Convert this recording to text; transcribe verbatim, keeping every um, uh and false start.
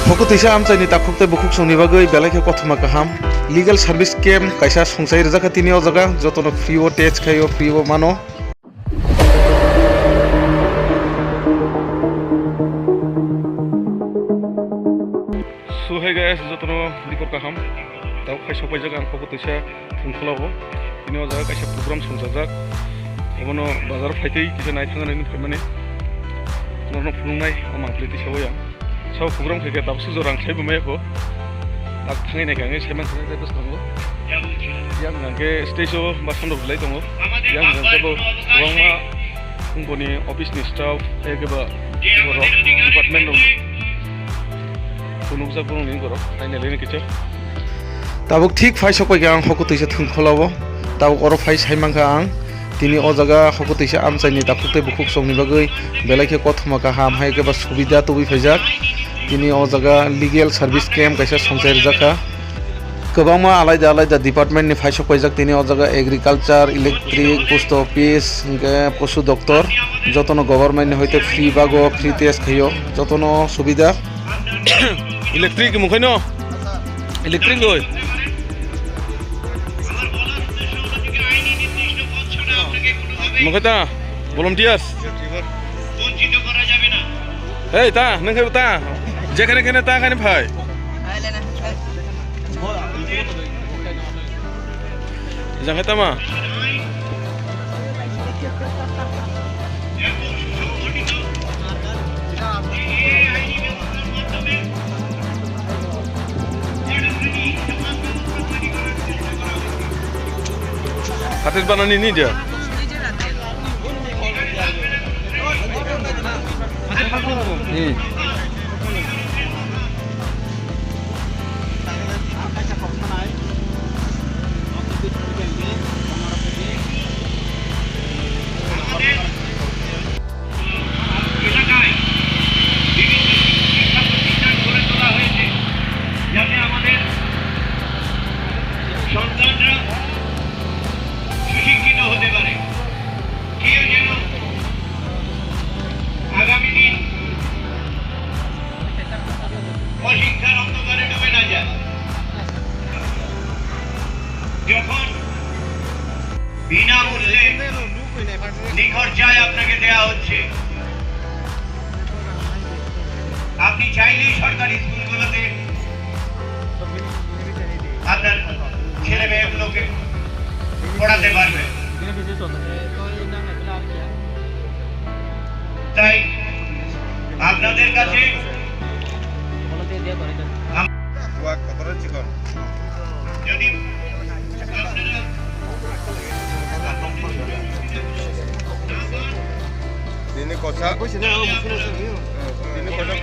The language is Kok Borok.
Hoko twisa amchaini takhuk tei bukhuk songni bagwi belai khe kothoma kaham. Legal service camp kaisa songchai rwjak kha tini o jaga, jotono free o test khaio, free o mano. So hey guys, jotono dipor kaham. Tau khai sok paijak ang hoko twisa Thungkhulao. Tini o jaga kaisa program songchajak. Obono bazar phaitwi kisa naithangna hinwi phaimani. Norno phunuknai o mangpili tisa o yang. Sao program khaikhe tabuk sujor rang khaibo maya kho. Tak thangwi naikha ang sai mankha tei bwskango. Yang hwnkhe stage o ba sandok belai tongo. Yang hwnkhe bo kwbangma boni office ni staff, ekeba borok department rok phunukjak borok ni borok naina leni kicha. Tabuk thik phai sok paikha ang hoko twisa Thungkhulao. Tabuk oro phai sai mankha ang. Tini o jaga hoko twisa amchaini takhuk tei bukhuk songni bagwi belai khe kothoma kaham hai khe ba subida tubui phaijak. Tini o jaga legal service camp kaisa songchai rwjak kha. Kwbangma alaida alaida department ni phaisok paijak tini o jaga agriculture, electric, post office, hwnkhe posu doptor. Jotono government ni hoite free bago free test khaio, jotono subida. Electric mungkhaino? Electric doi. Mungkhaita volunteers. Hey, ta, nang khe ta. Jekhane khene ta khane phai. Jang khe tama. Hatis banani ni dia. Hmm. এলাকায় বিভিন্ন শিক্ষা প্রতিষ্ঠান গড়ে তোলা হয়েছে, যাতে আমাদের সন্তানরা সুশিক্ষিত হতে পারে। কেউ যেন আগামী দিন অশিক্ষার অন্ধকারে ডুবে না যায়। যখন বিনামূল্যে নিখরচায় আপনাকে দেয়া হচ্ছে, আপনি চাইলেই সরকারি স্কুলগুলোতে আপনার ছেলে মেয়েগুলোকে পড়াতে পারবেন। তাই আপনাদের কাছে যদি আপনারা Dini kosa. Dini kosa.